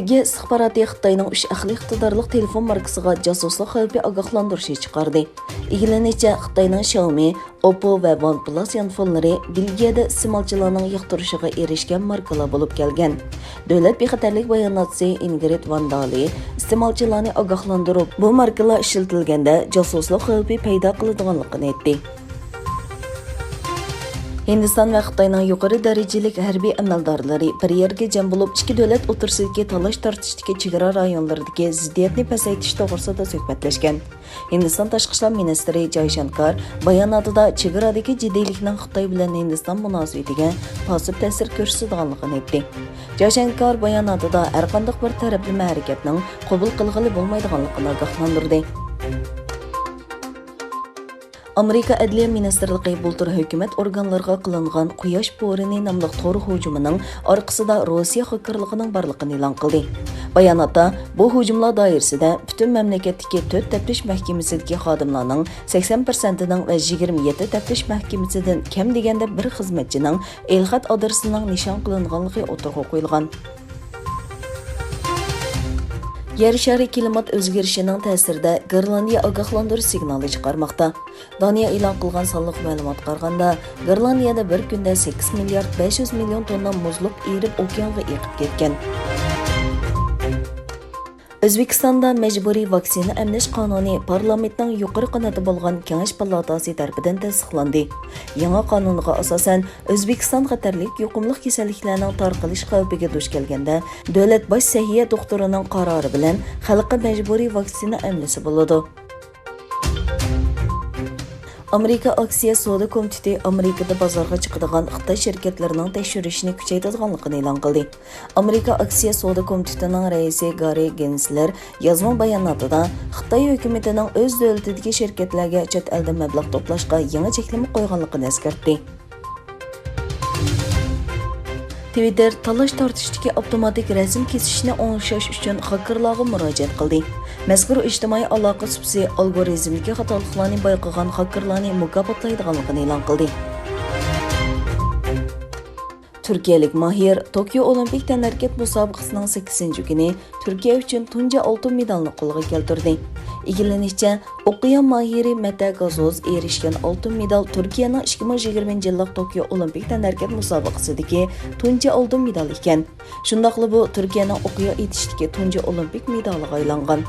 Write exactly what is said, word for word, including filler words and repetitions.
ئىستىخباراتى خىتاينىڭ ئۈچ ئەقلىي ئىقتىدارلىق تېلېفون ماركىسىغا جاسۇسلۇق خەۋپى ئاگاھلاندۇرۇشى چىقاردى. ئىگىلىنىشىچە، خىتاينىڭ شاۋمى، ئوپپو ۋە ۋانپلاس يانفونلىرى بېلگىيەدە ئىستېمالچىلارنىڭ ياقتۇرۇشىغا ئېرىشكەن ماركىلار بولۇپ كەلگەن. دۆلەت بىخەتەرلىك باياناتچىسى ئىنگرىد ۋان دالى ئىستېمالچىلارنى ئاگاھلاندۇرۇپ، بۇ ماركىلار ئىشلىتىلگەندە جاسۇسلۇق خەۋپى پەيدا قىلىدىغانلىقىنى ئېيتتى. ھىندىستان ۋە خىتاينىڭ يۇقىرى دەرىجىلىك ھەربىي ئەمەلدارلىرى بىر يەرگە جەم بولۇپ، ئىككى دۆلەت ئوتتۇرىسىدىكى تالاش-تارتىشتىكى چېگرا رايونلىرىدىكى زىددىيەتنى پەسەيتىش توغرىسىدا سۆھبەتلەشكەن. ھىندىستان تاشقى ئىشلار مىنىستىرى جايشانكار باياناتىدا چېگرادىكى جىددىيلىكنىڭ خىتاي بىلەن ھىندىستان مۇناسىۋىتىگە پاسسىپ تەسىر كۆرسىتىدىغانلىقىنى ئېيتتى. جايشانكار باياناتىدا ھەرقانداق بىر تەرەپلىمە ھەرىكەتنىڭ قوبۇل قىلغىلى بولمايدىغانلىقىنى ئاگاھلاندۇردى. ئامېرىكا ئەدلىيە مىنىستىرلىقى بۇلتۇر ھۆكۈمەت ئورگانلىرىغا قىلىنغان قۇياش بورىنى ناملىق تور ھۇجۇمىنىڭ ئارقىسىدا روسىيە خاككېرلىقىنىڭ بارلىقىنى ئېلان قىلدى. باياناتتا، بۇ ھۇجۇملار دائىرىسىدە پۈتۈن مەملىكەتتىكى تۆت تەپتىش مەھكىمىسىدىكى خادىملارنىڭ سەكسەن پىرسەنتىنىڭ ۋە يىگىرمە يەتتە تەپتىش مەھكىمىسىدىن كەم دېگەندە بىر خىزمەتچىنىڭ ئېلخەت ئادرېسىنىڭ نىشان قىلىنغانلىقى ئوتتۇرىغا قويۇلغان. يەر شارى كىلىمات ئۆزگىرىشىنىڭ تەسىرىدە گىرلاندىيە ئاگاھلاندۇرۇش سىگنالى چىقارماقتا. دانىيە ئېلان قىلغان سانلىق مەلۇماتقا قارىغاندا، گىرلاندىيەدە بىر كۈندە سەككىز مىليارد بەش يۈز مىليون توننا مۇزلۇق ئېرىپ ئوكيانغا ئېقىپ كەتكەن. ئۆزبېكىستاندا مەجبۇرىي ۋاكسىنا ئەملەش قانۇنى پارلامېنتنىڭ يۇقىرى قانىتى بولغان كېڭەش پالاتاسى تەرىپىدىن تەستىقلاندى. يېڭى قانۇنغا ئاساسەن، ئۆزبېكىستان خەتەرلىك يۇقۇملۇق كېسەللىكلەرنىڭ تارقىلىش خەۋپىگە دۇچ كەلگەندە، دۆلەت باش سەھىيە دوختۇرىنىڭ قارارى بىلەن خەلققە مەجبۇرىي ۋاكسىنا ئەملىسە بولىدۇ. ئامېرىكا ئاكسىيە سودا كومىتېتى ئامېرىكىدا بازارغا چىقىدىغان خىتاي شىركەتلىرىنىڭ تەكشۈرۈشىنى كۈچەيتىدىغانلىقىنى ئېلان قىلدى. ئامېرىكا ئاكسىيە سودا كومىتېتىنىڭ رەئىسى گاررى گېنسلېر يازما باياناتىدا خىتاي ھۆكۈمىتىنىڭ ئۆز دۆلىتىدىكى شىركەتلەرگە چەت ئەلدە مەبلەغ توپلاشقا يېڭى چەكلىمە قويغانلىقىنى ئەسكەرتتى. تىۋىتتېر تالاش-تارتىشتىكى ئاپتوماتىك رەسىم كېسىشنى ئوڭشاش ئۈچۈن خاككېرلارغا مۇراجىئەت قىلدى. مەزكۇر ئىجتىمائىي ئالاقە سۇپىسى ئالگورىزمدىكى خاتالىقلارنى بايقىغان خاككېرلارنى مۇكاپاتلايدىغانلىقىنى ئېلان قىلدى. تۈركىيەلىك ماھىر توكيو ئولىمپىك تەنھەرىكەت مۇسابىقىسىنىڭ سەككىزىنچى كۈنى تۈركىيە ئۈچۈن تۇنجى ئالتۇن مېدالنى قولغا كەلتۈردى. ئىگىلىنىشىچە، ئوقيان ماھىرى مەتە گازوز ئېرىشكەن ئالتۇن مېدال تۈركىيەنىڭ ئىككى مىڭ يىگىرمىنچى يىللىق توكيو ئولىمپىك تەنھەرىكەت مۇسابىقىسىدىكى تۇنجى ئالتۇن مېدال ئىكەن. شۇنداقلا بۇ تۈركىيەنىڭ ئوقيا ئېتىشتىكى تۇنجى ئولىمپىك مېدالىغا ئايلانغان.